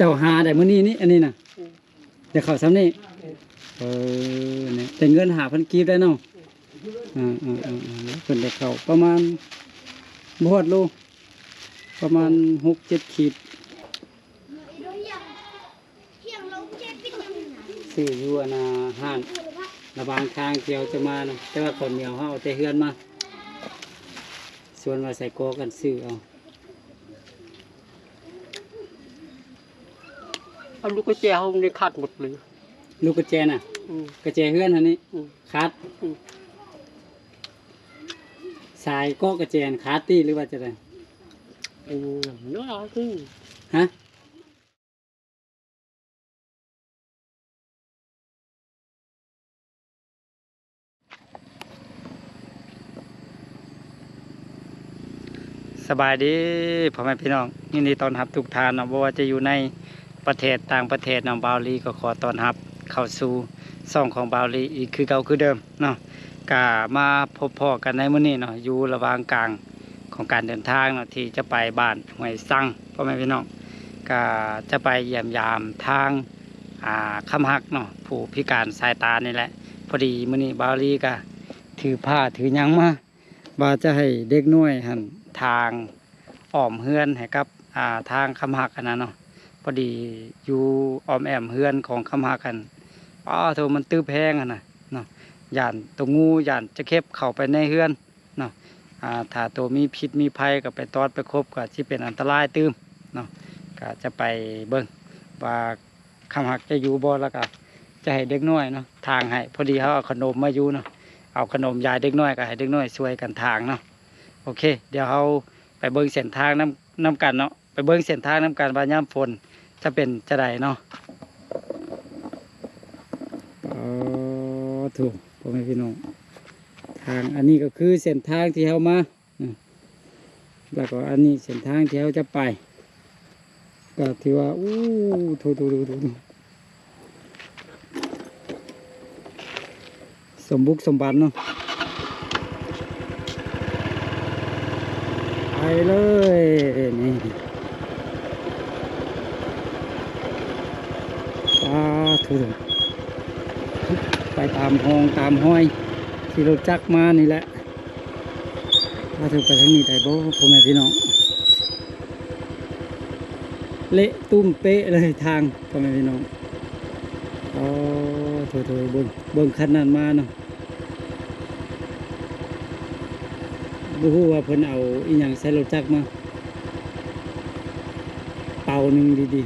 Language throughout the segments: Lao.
ເຈົ້າຫາໄດ້ມື້ນີ້ນີ້ ອັນນີ້ນະ ອືມ ໄດ້ເຂົ້າຊ່ຳນີ້ ເອີ ນີ້ ໄດ້ເງິນຫ້າພັນກີບໄດ້ເນາະ ອືມ ເອີ ເອີ ເພິ່ນໄດ້ເຂົ້າປະມານ ບໍ່ຮອດໂລ ປະມານຫົກເຈັດຂີດ ຊື້ຢູ່ອັນນ່າຮ້ານລະຫວ່າງທາງທີ່ເຮົາຈະມານະ ແຕ່ວ່າເຂົ້າໜຽວເຮົາເອົາແຕ່ເຮືອນມາ ສ່ວນວ່າໄສ້ກອກກັນຊື້ເອົາ. ເອົາລູກກະແຈເຮົານີ້ຂາດໝົດເລີຍ ລູກກະແຈນະ ອືມ ກະແຈເຮືອນຫັ້ນນີ້ ອືມ ຂາດ ອືມ ສາຍເກາະກະແຈຫັ້ນຂາດຕິ ຫຼືວ່າຈັ່ງໃດ? ອືມ ຮະ? ສະບາຍດີພໍ່ແມ່ພີ່ນ້ອງ ຍິນດີຕ້ອນຮັບທຸກທ່ານເນາະ ບໍ່ວ່າຈະຢູ່ໃນປະເທດຕ່າງປະເທດເນາະ ບ່າວລີກໍຂໍຕ້ອນຮັບເຂົ້າສູ່ຊ່ອງຂອງບ່າວລີອີກຄືເກົ່າຄືເດີມເນາະ. ກະມາພົບພໍ້ກັນໃນມື້ນີ້ເນາະ ຢູ່ລະຫວ່າງກາງຂອງການເດີນທາງເນາະ ທີ່ຈະໄປບ້ານຫ້ວຍຊັງ ພໍ່ແມ່ພີ່ນ້ອງ ກະຈະໄປຢ້ຽມຢາມທາງ ອ່າ ຄຳຮັກເນາະ ຜູ້ພິການສາຍຕານີ້ແຫຼະ. ພໍດີມື້ນີ້ບ່າວລີກະຖືຜ້າຖືຫຍັງມາ ວ່າຈະໃຫ້ເດັກນ້ອຍຫັ້ນຖາງອ້ອມເຮືອນໃຫ້ກັບ ອ່າ ທາງຄຳຮັກຫັ້ນນະເນາະ. ພໍດີຢູ່ອ້ອມແອ້ມເຮືອນຂອງຄຳຮັກຫັ້ນ ອ້າໂທ້ ມັນຕຶບແຮງຫັ້ນນະເນາະ ຢ້ານໂຕງູ ຢ້ານຈະເຂັບເຂົ້າໄປໃນເຮືອນ ເນາະ ອ່າ ຖ້າໂຕມີພິດມີໄພກໍໄປຕອດໄປຄົບ ກໍຊິເປັນອັນຕະລາຍຕື່ມເນາະ. ກໍຈະໄປເບິ່ງວ່າຄຳຮັກຈະຢູ່ບໍ່ ແລ້ວກໍຈະໃຫ້ເດັກນ້ອຍເນາະຖາງໃຫ້. ພໍດີເຮົາເອົາຂະໜົມມາຢູ່ເນາະ ເອົາຂະໜົມຢາຍເດັກນ້ອຍ ກໍໃຫ້ເດັກນ້ອຍຊ່ວຍກັນຖາງເນາະ. ໂອເຄ ດຽວເຮົາໄປເບິ່ງເສັ້ນທາງນຳ ນຳກັນເນາະ. ໄປເບິ່ງເສັ້ນທາງນຳກັນວ່າຍາມຝົນຈະເປັນຈັ່ງໃດເນາະ. ອໍ ໂທ້ ພໍ່ແມ່ພີ່ນ້ອງ ທາງອັນນີ້ກໍຄືເສັ້ນທາງທີ່ເຮົາມາ ອືມ ແລ້ວກໍອັນນີ້ເສັ້ນທາງທີ່ເຮົາຈະໄປ ກໍຖືວ່າ ໂອ້ ໂທ້ໆ ສົມບຸກສົມບັນເນາະ ໄປເລີຍນີ້ ປາໂທ້ ໄປຕາມຮ່ອງຕາມຮອຍທີ່ລົດຈັກມານີ້ແຫຼະ. ພາເຮົາໄປທາງນີ້ໄດ້ບໍ່ ພໍ່ແມ່ພີ່ນ້ອງ? ເລະຕຸ້ມເປະເລີຍທາງ ພໍ່ແມ່ພີ່ນ້ອງ. ອໍ ໂທ້ໆ ເບິ່ງ ເບິ່ງຄັນນັ້ນມາເນາະ ບໍ່ຮູ້ວ່າເພິ່ນເອົາອີ່ຫຍັງໃສ່ລົດຈັກມາ ເປົາໜຶ່ງດີ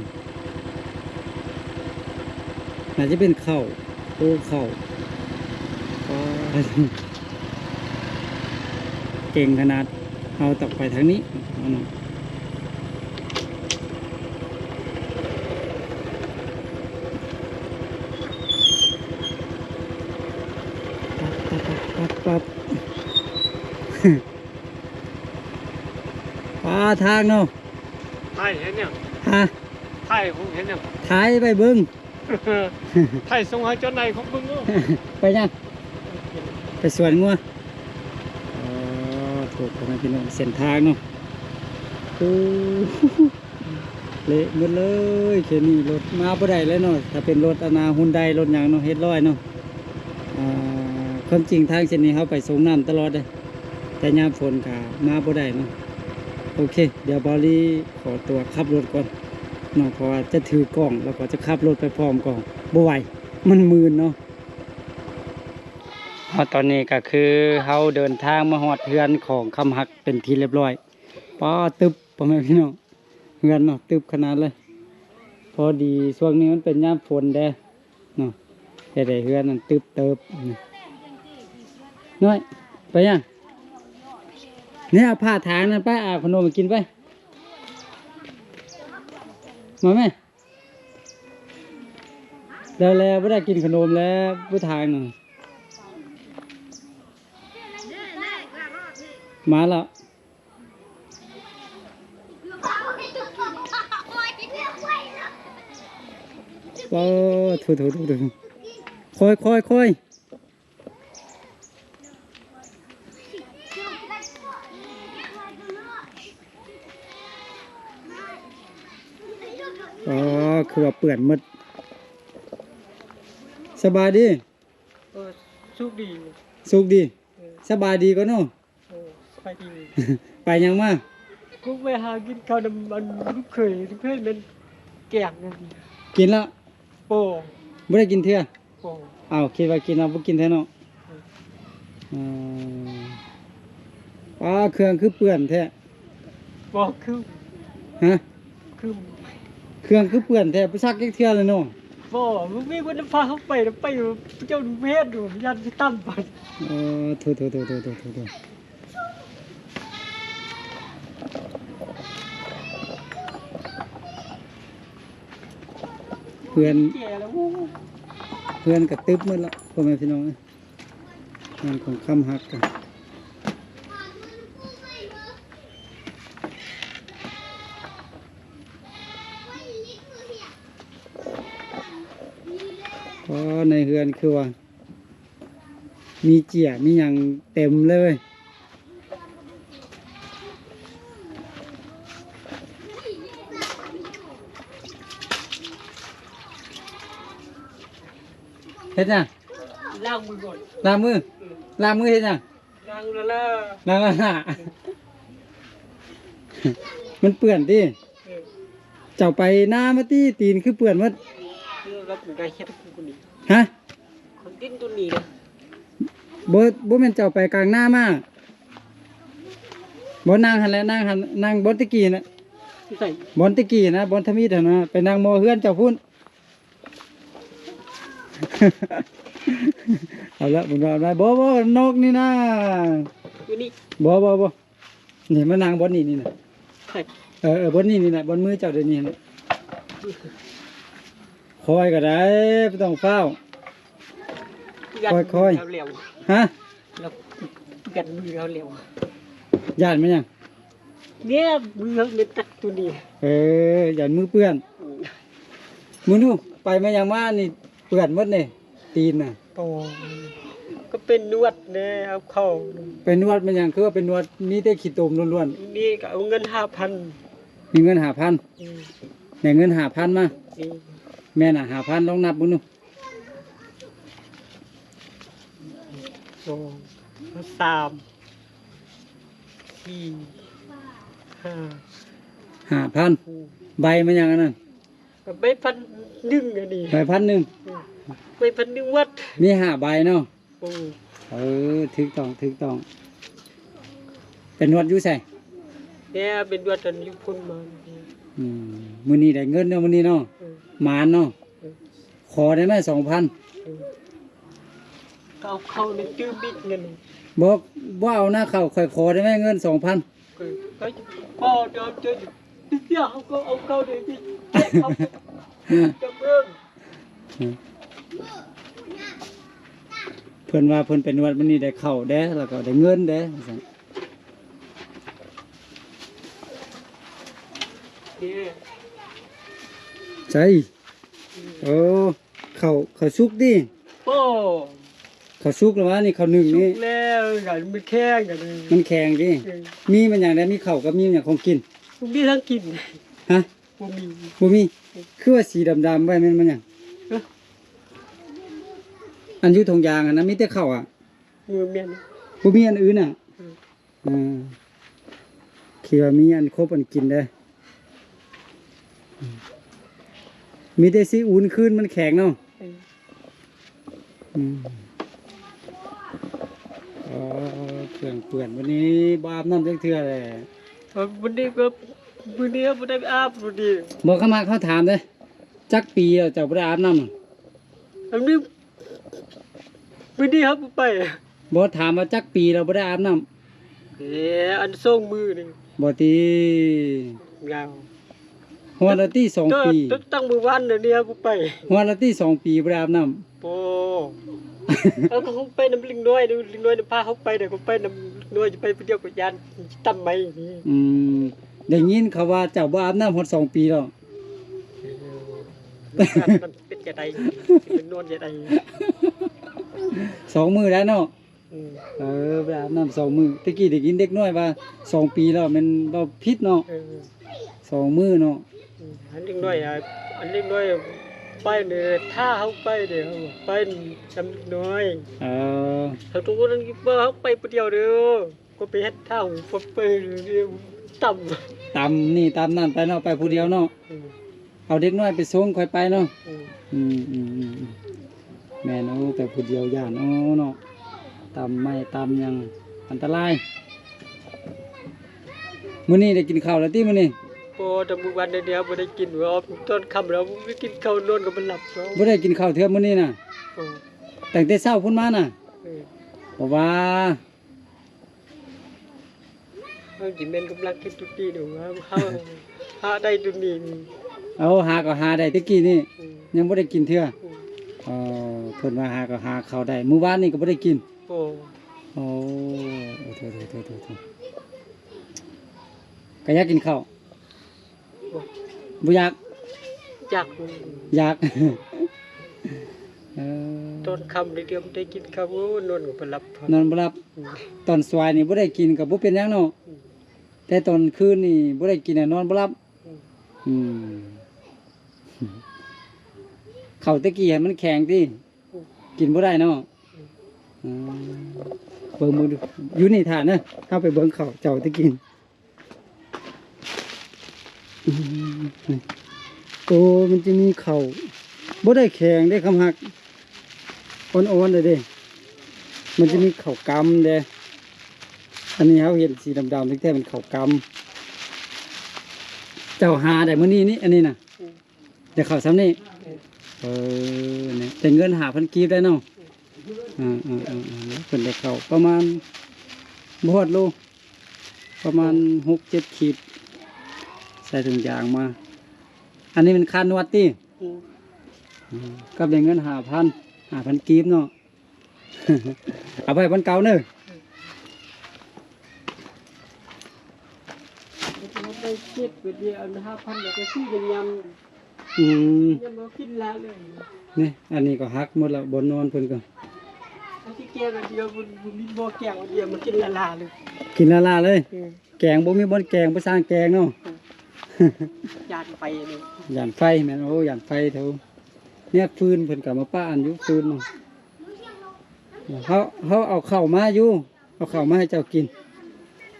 ໆ ໜ້າຈະເປັນເຂົ້າ ໂອ້ ເຂົ້າ ປາດ ເກັ່ງຂະໜາດ ເຮົາຕ້ອງໄປທາງນີ້ເນາະ. ປັບ ປັບ ປັບ ປັບ ປາ ທາງເນາະ. ຖ່າຍເຮັດຫຍັງ? ຮະ? ຖ່າຍເຮັດຫຍັງ? ຖ່າຍໄປເບິ່ງ ຖ່າຍສົ່ງໃຫ້ເຈົ້ານາຍເຂົາເບິ່ງເນາະ. ໄປຫຍັງ? ໄປສວນງົວ. ອໍ ໂທ້ ພໍ່ແມ່ພີ່ນ້ອງ ເສັ້ນທາງເນາະ ໂອ້ ເລະໝົດເລີຍ ເຂດນີ້ລົດມາບໍ່ໄດ້ແລ້ວເນາະ. ຖ້າເປັນລົດອັນນ່າຮຸນໄດ ລົດຫຍັງເນາະ ເຮັດຮ້ອຍເນາະ. ອ່າ ຄວາມຈິງທາງເສັ້ນນີ້ເຮົາໄປສົ່ງນ້ຳຕະຫຼອດເດ້ ແຕ່ຍາມຝົນກໍມາບໍ່ໄດ້ເນາະ. ໂອເຄ ດຽວບ່າວລີຂໍຕົວຂັບລົດກ່ອນເນາະ ເພາະວ່າຈະຖືກ້ອງ ແລ້ວກໍຈະຂັບລົດໄປພ້ອມກໍບໍ່ໄຫວ ມັນມື່ນເນາະ. ເຮົາຕອນນີ້ກໍຄືເຮົາເດີນທາງມາຮອດເຮືອນຂອງຄຳຮັກເປັນທີ່ລຽບຮ້ອຍ. ປາ ຕຶບ ພໍ່ແມ່ພີ່ນ້ອງ ເຮືອນເນາະ ຕຶບຂະໜາດເລີຍ. ພໍດີຊ່ວງນີ້ມັນເປັນຍາມຝົນເດ້ເນາະ ເຮັດໃຫ້ເຮືອນນັ້ນຕຶບເຕີບ. ນ້ອຍ ໄປຫຍັງ? ນີ້ ເອົາຜ້າຖາງນັ້ນໄປ ເອົາຂະໜົມມາກິນໄປ ມາແມ່. ແລ້ວໆ ບໍ່ໄດ້ກິນຂະໜົມແລ້ວ ຜູ້ທາງນັ້ນ ມາແລ້ວ. ໂອ້ ໂຖໆໆໆ ຄ່ອຍໆໆ ອໍ. ກໍຄືວ່າເປື້ອນໝົດ. ສະບາຍດີ? ເອີ ສຸກດີ. ສຸກດີ? ເອີ ສະບາຍດີກ່ອນເນາະ. ເອີ ສະບາຍດີ. ໄປຫຍັງມາ? ກູໄປຫາກິນເຂົ້ານຳອັນລູກເຂີຍ ລູກເຂີຍແມ່ນແກງນັ້ນ. ກິນແລ້ວ? ບໍ່ ບໍ່ໄດ້ກິນເທື່ອ. ບໍ່. ອ້າວ ຄິດວ່າກິນແລ້ວ ບໍ່ກິນແທ້ເນາະ. ເອີ ເອີ ປ້າ ເຄື່ອງຄືເປື້ອນແທ້. ບໍ່ຄື. ຮະ? ຄື ເຄື່ອງຄືເປື້ອນແທ້ ບໍ່ຊັກຈັກເທື່ອເລີຍເນາະ. ບໍ່ ບໍ່ມີຄົນພາເຮົາໄປ ໄປເຈົ້າເຮັດຢູ່ ຢ້ານຊິຕຳໄປ. ເອີ ໂຖໆໆໆ. ເພື່ອນ ແກ່ແລ້ວ ເພື່ອນກະຕຶບໝົດລະ ພໍ່ແມ່ພີ່ນ້ອງເອີຍ. ງານຂອງຄຳຫັກກະ ອໍ ໃນເຮືອນຄືວ່າ ມີເຈ້ຍມີຫຍັງເຕັມເລີຍ. ເຮັດຫຍັງ? ລ້າງມືກ່ອນ. ລ້າງມື? ເອີ ລ້າງມືເຮັດຫຍັງ? ລ້າງລ້າ ລ້າງລ້າ ມັນເປື້ອນຕິ? ເອີ ເຈົ້າໄປນາມາຕິ ຕີນຄືເປື້ອນໝົດ. ເອີ ແລ້ວກໍໄດ້ເຮັດຄືຄົນນີ້. ຮະ? ຄົນຕີນຕົວນີ້ນະ. ບໍ່ ບໍ່ແມ່ນເຈົ້າໄປກາງນາມາ? ບໍ່ ນັ່ງຫັ້ນແຫຼະ ນັ່ງຫັ້ນ ນັ່ງບ່ອນແຕ່ກີ້ນະ. ຢູ່ໃສ? ບ່ອນແຕ່ກີ້ນະ ບ່ອນທຳອິດຫັ້ນນະ ໄປນັ່ງໝໍ້ເຮືອນເຈົ້າພຸ້ນ. ເອົາລະ ບໍ່ ບໍ່ ບໍ່ ນອກນີ້ນະ. ຢູ່ນີ້. ບໍ່ ບໍ່ ບໍ່ ນີ້ ມານັ່ງບ່ອນນີ້ ນີ້ນະ. ໃສ? ເອີ ເອີ ບ່ອນນີ້ ນີ້ນະ ບ່ອນມືເຈົ້າດຽວນີ້ນະ. ຄ່ອຍກໍໄດ້ ບໍ່ຕ້ອງຟ້າວ. ຢ້ານມືເຮົາແຫຼວ. ຮະ? ລະ ຢ້ານມືເຮົາແຫຼວ. ຢ້ານມັນຫຍັງ? ເນຍ ມືເຮົາເປັນຕັກຕົວນີ້. ເອີ ຢ້ານມືເປື້ອນ. ອືມ ມື້ນູ້ ໄປມາຫຍັງມານີ້ ເປື້ອນໝົດນີ້ ຕີນນະ. ໂອ້ ກໍໄປນວດແດ່ ເອົາເຂົ້າ. ໄປນວດແມ່ນຫຍັງ? ຄືວ່າໄປນວດ ມີແຕ່ຂີ້ຕົມລ້ວນໆ. ນີ້ກໍເອົາເງິນຫ້າພັນ. ມີເງິນຫ້າພັນ? ອືມ ໄດ້ເງິນຫ້າພັນມາ. ອືມ ແມ່ນນະ ຫ້າພັນ ລອງນັບເບິ່ງດູ. ສອງ ສາມ ສີ່ ຫ້າ ຫ້າພັນ. ອືມ ໃບມັນຫຍັງອັນນັ້ນ? ໃບພັນໜຶ່ງອັນນີ້. ໃບພັນໜຶ່ງ. ອືມ ໃບພັນໜຶ່ງວັດ. ມີຫ້າໃບເນາະ. ອືມ ເອີ ຖືກຕ້ອງ ຖືກຕ້ອງ. ໄປນວດຢູ່ໃສ? ແມ່ໄປນວດອັນຢູ່ພຸ້ນມາ. ອືມ ມື້ນີ້ໄດ້ເງິນເນາະ ມື້ນີ້ເນາະ. ເອີ ໝານເນາະ. ເອີ ຂໍໄດ້ໄໝສອງພັນ? ເອີ ກໍເອົາເຂົ້າໃນຕື່ມອີກເງິນ. ບໍ່ ບໍ່ເອົານະເຂົ້າ ຂ້ອຍຂໍໄດ້ໄໝເງິນສອງພັນ? ເອີ ກໍພໍດຽວຈະເສຍ ເຮົາກໍເອົາເຂົ້າເດ ຈະເອົາຈະເບິ່ງ. ເພິ່ນວ່າເພິ່ນໄປນວດມື້ນີ້ໄດ້ເຂົ້າເດ້ ແລ້ວກໍໄດ້ເງິນເດ້ ວ່າຊັ້ນ. ໃສ? ໂອ້ ເຂົ້າ ເຂົ້າສຸກຕິ? ໂອ້ ເຂົ້າສຸກແລ້ວວະນີ້ ເຂົ້າໜຶ້ງນີ້. ສຸກແລ້ວ ມັນແຂງກັນ. ມັນແຂງຕິ? ເອີ ມີມັນຫຍັງແດ່? ມີເຂົ້າກັບມີຫຍັງຂອງກິນ? ມີທັງກິນ. ຮະ? ບໍ່ມີ ບໍ່ມີ. ຄືວ່າສີດຳໆໄວ້ແມ່ນມັນຫຍັງ? ເອີ ອັນຢູ່ຖົງຢາງຫັ້ນນະ ມີແຕ່ເຂົ້າອະ? ເອີ ແມ່ນ. ບໍ່ມີອັນອື່ນອະ? ເອີ ອ່າ ຄິດວ່າມີອັນຄົບອັນກິນເດ້. ມີແຕ່ຊິອຸ່ນຄືນ ມັນແຂງເນາະ. ເອີ ອືມ ອໍ ເຄື່ອງເປື້ອນ. ມື້ນີ້ບໍ່ອາບນ້ຳຈັກເທື່ອແຫຼະ. ເອີ ມື້ນີ້ກໍ ມື້ນີ້ບໍ່ໄດ້ອາບມື້ນີ້. ບໍ່ ຂ້າມາເຂົາຖາມເດ້ ຈັກປີແລ້ວເຈົ້າບໍ່ໄດ້ອາບນ້ຳ? ອັນນີ້ ມື້ນີ້ເຮົາບໍ່ໄປ. ບໍ່ ຖາມວ່າຈັກປີແລ້ວບໍ່ໄດ້ອາບນ້ຳ? ເອີ ອັນສອງມື້ນີ້. ບໍ່ຕິ? ຍາວ. ຮອດແລ້ວຕິ ສອງປີ. ຕັ້ງ ຕັ້ງມື້ວານນີ້ເຮົາບໍ່ໄປ. ຮອດແລ້ວຕິ ສອງປີບໍ່ໄດ້ອາບນ້ຳ? ບໍ່. ເຮົາກໍຄົງໄປນຳເດັກນ້ອຍ ເດັກນ້ອຍນຳພາເຮົາໄປ ແຕ່ກໍໄປນຳເດັກນ້ອຍ ຈະໄປຜູ້ດຽວກໍຢ້ານຕຳໄໝນີ້. ອືມ ໄດ້ຍິນເຂົາວ່າເຈົ້າບໍ່ອາບນ້ຳຮອດສອງປີແລ້ວ. ເອີ ມັນເປັນຈັ່ງໃດ ຊິໄປນອນຈັ່ງໃດ? ສອງມື້ແລ້ວເນາະ. ອືມ ເອີ ໄປອາບນ້ຳສອງມື້. ແຕ່ກີ້ໄດ້ຍິນເດັກນ້ອຍວ່າສອງປີແລ້ວ ແມ່ນເວົ້າຜິດເນາະ. ເອີ ສອງມື້ເນາະ. ອັນເດັກນ້ອຍ ອັນເດັກນ້ອຍໄປນີ້ ຖ້າເຮົາໄປເດ້ ໄປນຳເດັກນ້ອຍ. ເອີ ເຮົາຕ້ອງນັ້ນ ເຮົາໄປຜູ້ດຽວເດີ້ ກໍໄປເຮັດທ່າຫູເປີດໆ ຕຳ ຕຳນີ້ຕຳນັ້ນໄປເນາະ ໄປຜູ້ດຽວເນາະ. ເອີ ເອົາເດັກນ້ອຍໄປສົ່ງ ຄ່ອຍໄປເນາະ. ອືມ ອືມ ອືມ ອືມ ອືມ ແມ່ນ. ໂອ້ ໄປຜູ້ດຽວຢ້ານ ໂອ້ ເນາະ ຕຳໄມ້ຕຳຫຍັງ ອັນຕະລາຍ. ມື້ນີ້ໄດ້ກິນເຂົ້າແລ້ວຕິມື້ນີ້? ບໍ່ ແຕ່ມື້ວານນີ້ບໍ່ໄດ້ກິນ ວ່າຕອນຄ່ຳແລ້ວບໍ່ໄດ້ກິນເຂົ້າ ນອນກໍບໍ່ຫຼັບ. ບໍ່ໄດ້ກິນເຂົ້າເທື່ອມື້ນີ້ນະ? ເອີ ຕັ້ງແຕ່ເຊົ້າພຸ້ນມານະ? ເອີ ບໍ່ວ່າ ມັນຊິແມ່ນກຳລັງກິນຕຸດນີ້ດອກ ຫາ ຫາໄດ້ຕຸດນີ້. ເອົາ ຫາກໍຫາໄດ້ແຕ່ກີ້ນີ້ ອືມ ຍັງບໍ່ໄດ້ກິນເທື່ອ. ອືມ ເອີ ເພິ່ນວ່າຫາກໍຫາເຂົ້າໄດ້ ມື້ວານນີ້ກໍບໍ່ໄດ້ກິນ. ໂອ້ ໂອ້ ໂອ້ ໂອ້ ໂທ້ໆ ກໍຢາກກິນເຂົ້າ. ບໍ່ ບໍ່ຢາກ? ຢາກ ຢາກ. ເອີ ຕອນຄ່ຳເດ ໄດ້ກິນເຂົ້າ ໂອ້ ນອນກໍບໍ່ຫຼັບ ນອນບໍ່ຫຼັບ. ອືມ ຕອນສວາຍນີ້ບໍ່ໄດ້ກິນກໍບໍ່ເປັນຫຍັງເນາະ. ອືມ ແຕ່ຕອນຄືນນີ້ບໍ່ໄດ້ກິນນະ ນອນບໍ່ຫຼັບ. ອືມ ອືມ ເຂົ້າແຕ່ກີ້ໃຫ້ມັນແຂງຕິ ອືມ ກິນບໍ່ໄດ້ເນາະ. ອືມ ເບິ່ງ ເບິ່ງດູ ຢູ່ນີ້ຖ້າເດີ ເຮົາໄປເບິ່ງເຂົ້າເຈົ້າແຕ່ກີ້. ອືມ ໂອ້ ມັນຈະມີເຂົ້າ ບໍ່ໄດ້ແຂງເດ້ ຄຳຮັກ ອ່ອນໆ ເດ້ ເດ້ ມັນຈະມີເຂົ້າກຳເດ້. ອັນນີ້ເຮົາເຫັນສີດຳໆ ແທ້ໆ ແມ່ນເຂົ້າກຳ. ເຈົ້າຫາໄດ້ມື້ນີ້ນີ້ ອັນນີ້ນະ. ອືມ ໄດ້ເຂົ້າຊ່ຳນີ້. ເອີ ເອີ ນີ້ ໄດ້ເງິນຫ້າພັນກີບໄດ້ເນາະ. ອືມ ເອີໆໆໆ ເພິ່ນໄດ້ເຂົ້າປະມານ ບໍ່ຮອດໂລ ປະມານຫົກເຈັດຂີດ ໃສ່ຖົງຢາງມາ. ອັນນີ້ແມ່ນຄ່ານວດຕິ? ອືມ ອືມ ກັບໄດ້ເງິນຫ້າພັນ ຫ້າພັນກີບເນາະ. ເອົາໄປພັນເກົ່າເນີ ໄດ້ເຈັດ ເບິດເດ ອັນຫ້າພັນ ແລ້ວກໍຊື້ກັນຍຳ. ອືມ ຍັງບໍ່ກິນລະເລີຍ. ນີ້ ອັນນີ້ກໍຫັກໝົດແລ້ວ ບ່ອນນອນເພິ່ນກໍ ອັນທີ່ແກງອັນດຽວ ບໍ່ມີບໍ່ແກງອັນດຽວ ມາກິນລະລາເລີຍ ກິນລະລາເລີຍ. ອືມ ແກງບໍ່ມີບ່ອນແກງ ບໍ່ສ້າງແກງເນາະ. ຢ້ານໄຟເລີຍ ຢ້ານໄຟແມ່ນ. ໂອ້ ຢ້ານໄຟເທື່ອ ແນວຟືນເພິ່ນກໍມາປະອັນຢູ່ຟືນເນາະ. ເຮົາ ເຮົາເອົາເຂົ້າມາຢູ່ ເອົາເຂົ້າມາໃຫ້ເຈົ້າກິນ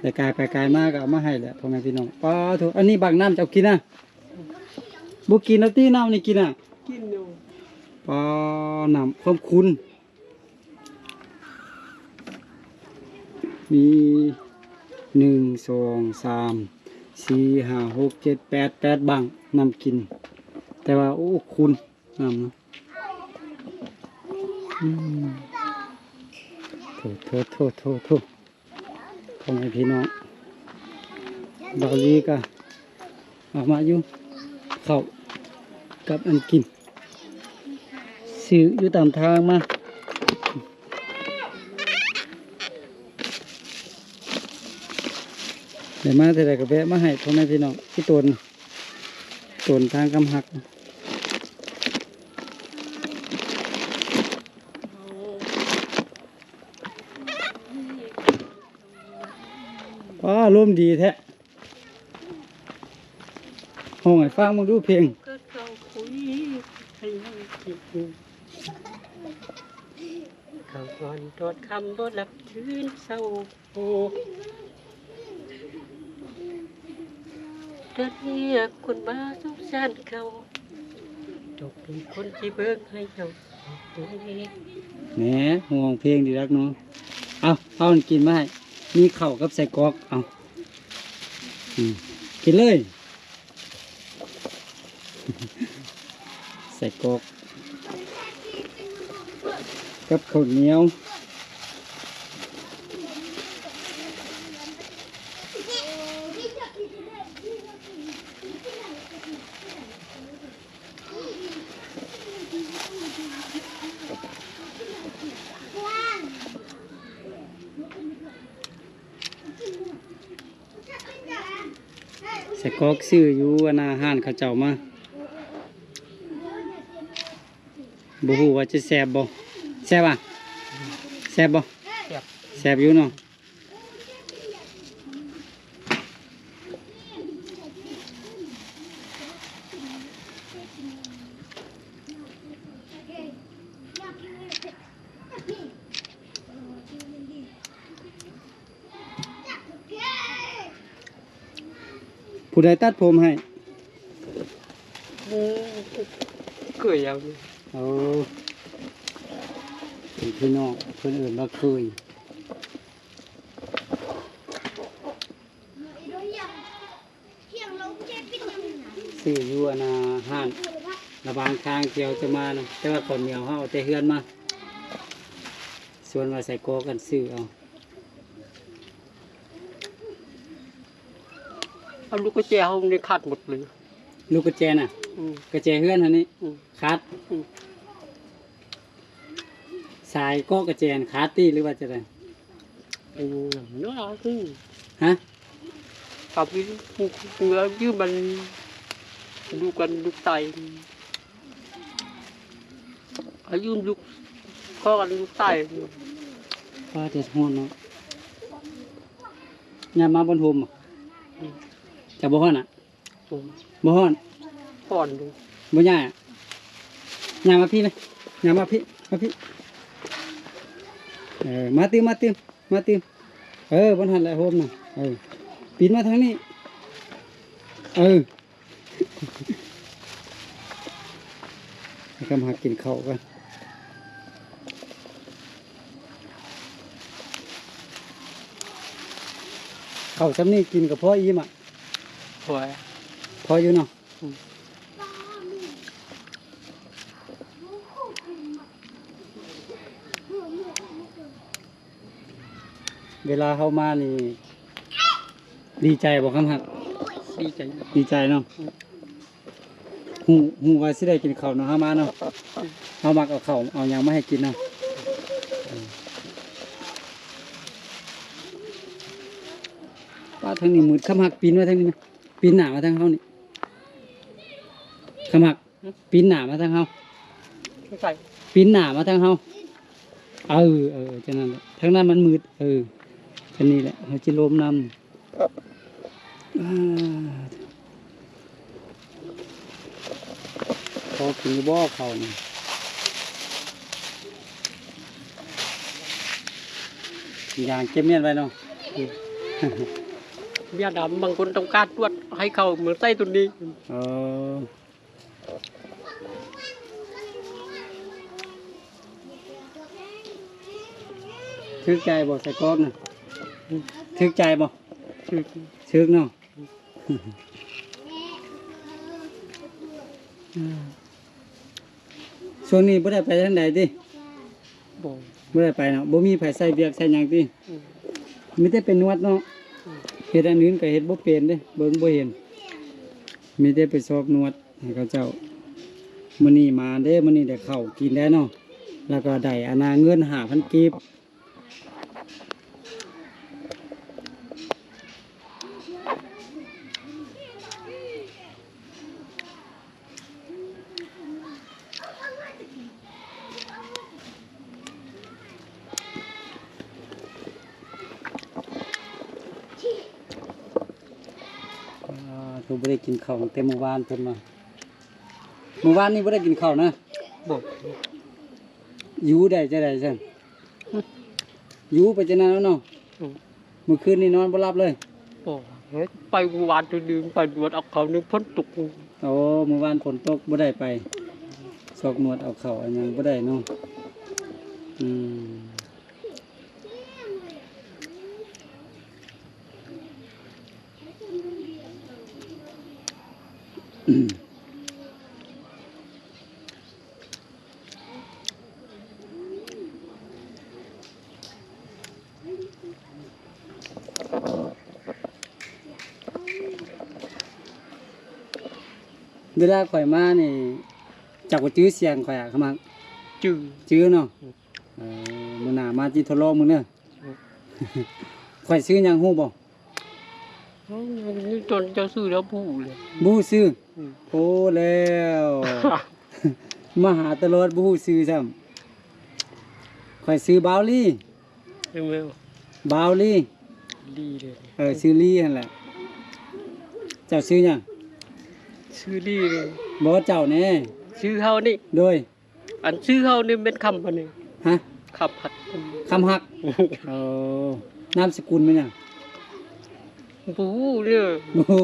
ແຕ່ກາຍໄປກາຍມາກໍເອົາມາໃຫ້ແຫຼະ ພໍ່ແມ່ພີ່ນ້ອງ. ປາໂທ້ ອັນນີ້ບັກນ້ຳເຈົ້າກິນນະ ບໍ່ກິນແລ້ວຕິ ນ້ຳນີ້ກິນນະ? ກິນຢູ່. ປາ ນ້ຳຄວາມຂຸ້ນ ມີ ໜຶ່ງ ສອງ ສາມ ສີ່ ຫ້າ ຫົກ ເຈັດ ແປດ ແປດບັ້ງນ້ຳກິນ ແຕ່ວ່າ ໂອ້ ຂຸ້ນ ນ້ຳນະ. ອືມ ໂທ້ໆໆໆ ພໍ່ແມ່ພີ່ນ້ອງ ບ່າວລີກໍເອົາມາຢູ່ ເຂົ້າກັບອັນກິນ ຊື້ຢູ່ຕາມທາງມາ ໄດ້ມາເທື່ອໃດກໍແວະມາໃຫ້ພໍ່ແມ່ພີ່ນ້ອງ ອີ່ຕົນ ຕົນທາງຄຳຮັກ. ວ້າ ລົມດີແທ້ ຮ້ອງໃຫ້ຟັງເບິ່ງດູເພງ. ເຂົານອນຕອນຄ່ຳບໍ່ຫຼັບຕື່ນເຊົ້າ ໂອ້ ເດີນຮຽກຄົນມາສົງສານເຂົາ ຕົກເປັນຄົນທີ່ເບິ່ງໃຫ້ເຈົ້າ ແໝ ຮ້ອງເພງດີຄັກເນາະ. ເອົາ ເອົາອັນກິນມາໃຫ້ ມີເຂົ້າກັບໄສ້ກອກ ເອົາ ອືມ ກິນເລີຍ. ໄສ້ກອກກັບເຂົ້າໜຽວ ໄສ້ກອກຊື້ຢູ່ອັນນາຮ້ານເຂົາເຈົ້າມາ ບໍ່ຮູ້ວ່າຈະແຊບບໍ່. ແຊບຫວາ? ແຊບບໍ່? ແຊບ ແຊບຢູ່ເນາະ. ຜູ້ໃດຕັດຜົມໃຫ້? ເຄີຍເອົາ. ໂອ້ ເປັນພີ່ນ້ອງ ເພິ່ນເອີ້ນວ່າເຄີຍ. ຊື້ຢູ່ອັນນ່າຮ້ານລະຫວ່າງທາງທີ່ເຮົາຈະມານະ, ແຕ່ວ່າເຂົ້າໜຽວເຮົາເອົາແຕ່ເຮືອນມາ, ສ່ວນວ່າໄສ້ກອກກັນຊື້ເອົາ. ເອົາລູກກະແຈເຮົານີ້ຂາດໝົດເລີຍ. ລູກກະແຈນະ? ອືມ ກະແຈເຮືອນຫັ້ນນີ້? ອືມ ຂາດ? ອືມ ສາຍເກາະກະແຈນຂາດຕິ ຫຼືວ່າຈັ່ງໃດ? ອືມ ເນາະ ຄື ຮະ? ກັບຢູ່ ຢູ່ມັນ ຢູ່ກັນລູກຊາຍ ອາຍຸລູກ ຂໍກັນລູກຊາຍ. ປ້າ ແດດຮ້ອນເນາະ. ຍາມມາບ່ອນໂຮມ ອືມ ຈະບໍ່ຮ້ອນນະ? ອືມ ບໍ່ຮ້ອນ? ຮ້ອນຢູ່. ບໍ່ຍາກ? ຍ່າງມາພີ້ໄໝ? ຍ່າງມາພີ້ ມາພີ້. ເອີ ມາຕື່ມ ມາຕື່ມ ມາຕື່ມ. ເອີ ບ່ອນຫັ້ນແຫຼະໂຮມນະ. ເອີ ປີນມາທາງນີ້. ເອີ ໃຫ້ຄຳຮັກກິນເຂົ້າກ່ອນ. ເຂົ້າຊ່ຳນີ້ກິນກໍພໍອີ່ມອະ. ພໍ ພໍຢູ່ເນາະ. ອືມ ເວລາເຮົາມານີ້ ດີໃຈບໍ່ຄຳຮັກ? ດີໃຈ ດີໃຈເນາະ. ອືມ ຮູ້ ຮູ້ວ່າຊິໄດ້ກິນເຂົ້າເນາະ ເຮົາມາເນາະ. ອືມ ເຮົາມັກເອົາເຂົ້າເອົາຫຍັງມາໃຫ້ກິນເນາະ. ອືມ ປ້າ ທາງນີ້ມືດ. ຄຳຮັກ ປີນມາທາງນີ້ ປີນໜ້າມາທາງເຮົານີ້. ຄຳຮັກ ປີນໜ້າມາທາງເຮົາ. ໃສ່ ປີນໜ້າມາທາງເຮົາ. ເອີ ເອີ ຈັ່ງນັ້ນແຫຼະ ທາງນັ້ນມັນມືດ. ເອີ ອັນນີ້ແຫຼະ ເຮົາຊິລົມນຳ. ອາ ພໍກິນຢູ່ບໍ່ເຂົ້ານີ້? ຢ່າງເກັບມ້ຽນໄວ້ເນາະ. ອືມ ເມຍດຳບາງຄົນຕ້ອງການຕວດໃຫ້ເຂົ້າມາໃສ່ຕົວນີ້. ເອີ ຖືກໃຈບໍ່ ໄສ້ກອກນະ? ຖືກໃຈບໍ່? ຖືກ ຖືກເນາະ. ຊ່ວງນີ້ບໍ່ໄດ້ໄປທາງໃດຕິ? ບໍ່ ບໍ່ໄດ້ໄປເນາະ. ບໍ່ມີໃຜໃຊ້ວຽກໃຊ້ຫຍັງຕິ? ອືມ ມີແຕ່ໄປນວດເນາະ. ອືມ ເຮັດອັນອື່ນກໍເຮັດບໍ່ເປັນເດ້ ເບິ່ງບໍ່ເຫັນ ມີແຕ່ໄປຊອກນວດໃຫ້ເຂົາເຈົ້າ. ມື້ນີ້ມາເດ້ ມື້ນີ້ໄດ້ເຂົ້າກິນແລ້ວເນາະ ແລ້ວກໍໄດ້ອັນນ່າເງິນຫ້າພັນກີບ. ອ່າ ຄືບໍ່ໄດ້ກິນເຂົ້າຕັ້ງແຕ່ມື້ວານເພິ່ນວ່າ. ມື້ວານນີ້ບໍ່ໄດ້ກິນເຂົ້ານະ? ບໍ່. ຢູ່ໄດ້ຈັ່ງໃດຊັ້ນ? ຫຶ? ຢູ່ໄປຈັ່ງນັ້ນແຫຼະເນາະ. ອືມ ມື້ຄືນນີ້ນອນບໍ່ຫຼັບເລີຍ? ບໍ່. ເຮັດໄປມື້ວານຕື່ນໄປນວດເອົາເຂົ້າ ນີ້ຝົນຕົກ. ໂອ້ ມື້ວານຝົນຕົກບໍ່ໄດ້ໄປ ຊອກນວດເອົາເຂົ້າອັນຫຍັງບໍ່ໄດ້ເນາະ. ອືມ ເວລາຂ້ອຍມານີ້ ເຈົ້າກໍຈື່ສຽງຂ້ອຍອະ ຄຳຮັກ? ຈື່ ຈື່ເນາະ. ອືມ ເອີ ມື້ໜ້າມາຈິທົດລອງເບິ່ງເດີ. ອືມ ຂ້ອຍຊື່ຫຍັງຮູ້ບໍ່? ອືມ ນີ້ຕົນເຈົ້າຊື່ແລ້ວບໍ່ຮູ້ເລີຍ. ບໍ່ຮູ້ຊື່? ອືມ ໂອ້ ແລ້ວ ມາຫາຕະຫຼອດ ບໍ່ຮູ້ຊື່ຊ້ຳ. ຂ້ອຍຊື່ບາວລີ. ເອີ ບາວລີ ລີເດ້. ເອີ ຊື່ລີຫັ້ນແຫຼະ. ເຈົ້າຊື່ຫຍັງ? ຊື່ລີເດ້. ບໍ່ ເຈົ້າແດ່. ຊື່ເຮົານີ້. ໂດຍ. ອັນຊື່ເຮົານີ້ແມ່ນຄຳ ອັນນີ້ ຮະ? ຄຳຮັກ. ຄຳຮັກ. ໂອ້ ນາມສະກຸນແມ່ນຫຍັງ? ບໍ່ຮູ້ເລີຍ. ບໍ່ຮູ້.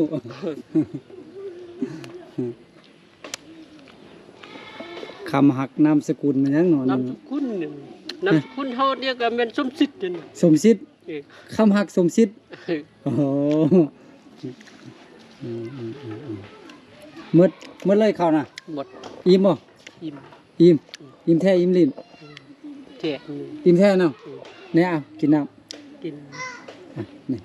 ຄຳຮັກນາມສະກຸນແມ່ນຫຍັງເນາະ? ນາມສະກຸນ ນາມສະກຸນເຮົານີ້ກໍແມ່ນສົມສິດນີ້. ສົມສິດ? ເອີ ຄຳຮັກສົມສິດ. ເອີ ໂອ້ໂຫ ອືມໆໆໆ ໝົດ ໝົດເລີຍເຂົ້ານະ? ໝົດ. ອີ່ມບໍ່? ອີ່ມ. ອີ່ມ ອີ່ມແທ້ອີ່ມຫຼິ້ນ. ແທ້ ອີ່ມແທ້ເນາະ. ເອີ ແນ່ ເອົາກິນນ້ຳ ກິນ ອ່ະ ນີ້.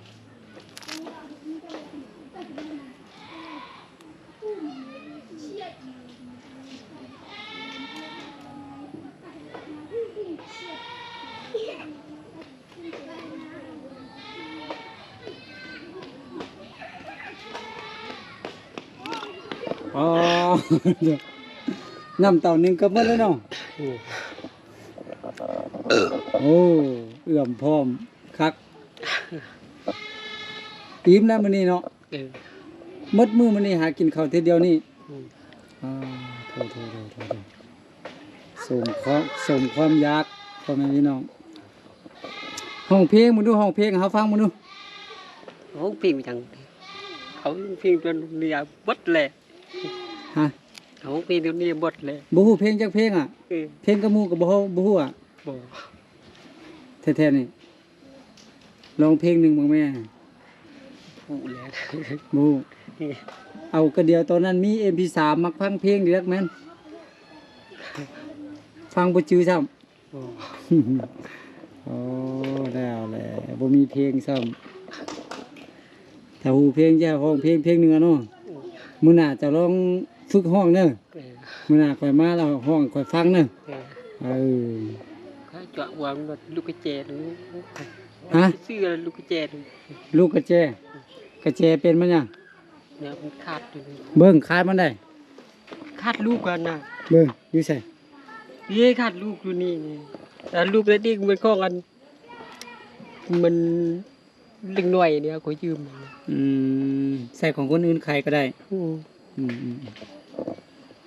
ອໍ ນ້ຳເຕົ້າໜຶ່ງກໍໝົດແລ້ວເນາະ. ໂອ້ ໂອ້ ເອື້ອມພ້ອມຄັກ. ອີ່ມແລ້ວມື້ນີ້ເນາະ. ເອີ ໝົດມື້ມື້ນີ້ຫາກິນເຂົ້າເທື່ອດຽວນີ້. ອືມ ອ່າ ໂທ ໂທ ໂທ ໂທ ໂທ ສົມຄວາມ ສົມຄວາມຢາກ ພໍ່ແມ່ພີ່ນ້ອງ. ຮ້ອງເພງເບິ່ງດູ ຮ້ອງເພງໃຫ້ເຮົາຟັງເບິ່ງດູ. ຮ້ອງເພງຫຍັງ? ເຂົາຮ້ອງເພງຈົນເນຍເບິດແລ້ວ. ຮະ? ເຮົາຮ້ອງເພງຈົນເນຍເບິດແລ້ວ. ບໍ່ຮູ້ເພງຈັກເພງອະ? ເອີ ເພງກັບໝູ່ກໍບໍ່ຮູ້ ບໍ່ຮູ້ອະ? ບໍ່. ແທ້ໆນີ້ ລອງເພງໜຶ່ງເບິ່ງແມ່. ຮູ້ແລ້ວ ບໍ່ຮູ້. ເອີ ເອົາກະດຽວຕອນນັ້ນມີເອັມພີສາມ ມັກຟັງເພງດີນັກແມ່ນ ຟັງບໍ່ຈື່ຊ້ຳ. ບໍ່. ໂອ້ ແລ້ວແຫຼະ ບໍ່ມີເພງຊ້ຳ. ຖ້າຮູ້ເພງຈະຮ້ອງເພງເພງໜຶ່ງອະເນາະ. ອືມ ມື້ໜ້າຈະລອງຝຶກຮ້ອງເດີ. ເອີ ມື້ໜ້າຂ້ອຍມາແລ້ວຮ້ອງໃຫ້ຂ້ອຍຟັງເດີ. ເອີ ເອີ ຂ້າຈະວາງລູກກະແຈ. ຮະ? ຊື່ລູກກະແຈ. ລູກກະແຈ ກະແຈເປັນມາຫຍັງ? ແນວມັນຂາດຢູ່ນີ້ ເບິ່ງຂາດມັນໄດ້. ຂາດລູກກັນນະ ເບິ່ງຢູ່ໃສ? ເອີ ຂາດລູກຢູ່ນີ້ນີ້. ແຕ່ລູກເລັກນີ້ມັນຂອງອັນ ມັນເລັກນ້ອຍນີ້ ເຂົາຢືມ. ອືມ ໃຊ້ຂອງຄົນອື່ນຂາຍກໍໄດ້. ອືມ ອືມ ອືມ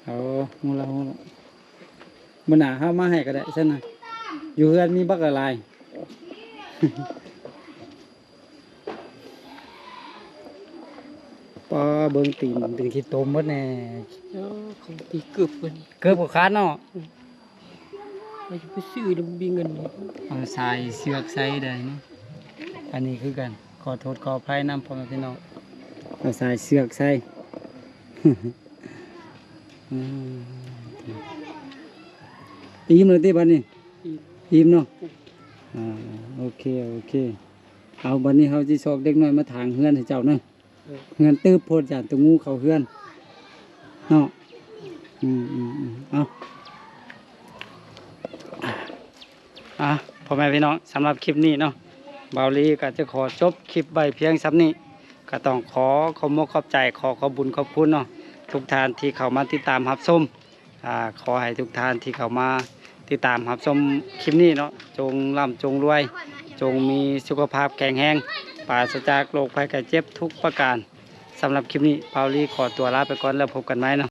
ເອົາ ຮູ້ລະ ຮູ້ລະ ມື້ໜ້າເຮົາມາໃຫ້ກໍໄດ້ຊັ້ນນະ. ຢູ່ເຮືອນມີບັກຫຼາຍໆ. ປ້າ ເບິ່ງຕີນ ຕີນຂີ້ຕົມໝົດແນ່. ເອີ ຂອງຕີເກີບເພິ່ນ ເກີບກໍຂາດເນາະ. ອືມ ວ່າຈະໄປຊື້ແລ້ວບໍ່ມີເງິນ. ເອົາສາຍເຊືອກໃສ່ໄດ້ເນາະ. ອັນນີ້ຄືກັນ ຂໍໂທດຂໍອະໄພນຳພໍ່ແມ່ພີ່ນ້ອງ ເອົາສາຍເຊືອກໃສ່. ອືມ ອີ່ມແລ້ວຕິບັດນີ້? ອີ່ມ ອີ່ມເນາະ. ອືມ ອ່າ ໂອເຄ ໂອເຄ. ເອົາ ບັດນີ້ເຮົາຊິຊອກເດັກນ້ອຍມາຖາງເຮືອນໃຫ້ເຈົ້າເນາະ. ເອີ ເຮືອນຕຶບໂພດ ຢ້ານຕົວງູເຂົ້າເຮືອນເນາະ. ອືມໆໆ ເອົາ ອ່າ ພໍ່ແມ່ພີ່ນ້ອງ ສຳລັບຄລິບນີ້ເນາະ ບ່າວລີກໍຈະຂໍຈົບຄລິບໄວ້ພຽງສ່ຳນີ້. ກໍຕ້ອງຂໍຂອບມົກຂອບໃຈ ຂໍຂອບບຸນຂອບຄຸນເນາະ ທຸກທ່ານທີ່ເຂົ້າມາຕິດຕາມຮັບຊົມ. ອ່າ ຂໍໃຫ້ທຸກທ່ານທີ່ເຂົ້າມາຕິດຕາມຮັບຊົມຄລິບນີ້ເນາະ ຈົ່ງລ່ຳຈົ່ງລວຍ ຈົ່ງມີສຸຂະພາບແຂງແຮງ ປາສະຈາກໂລກໄພໄຂ້ເຈັບທຸກປະການ. ສຳລັບຄລິບນີ້ ບ່າວລີຂໍຕົວລາໄປກ່ອນ ແລ້ວພົບກັນໃໝ່ເນາະ.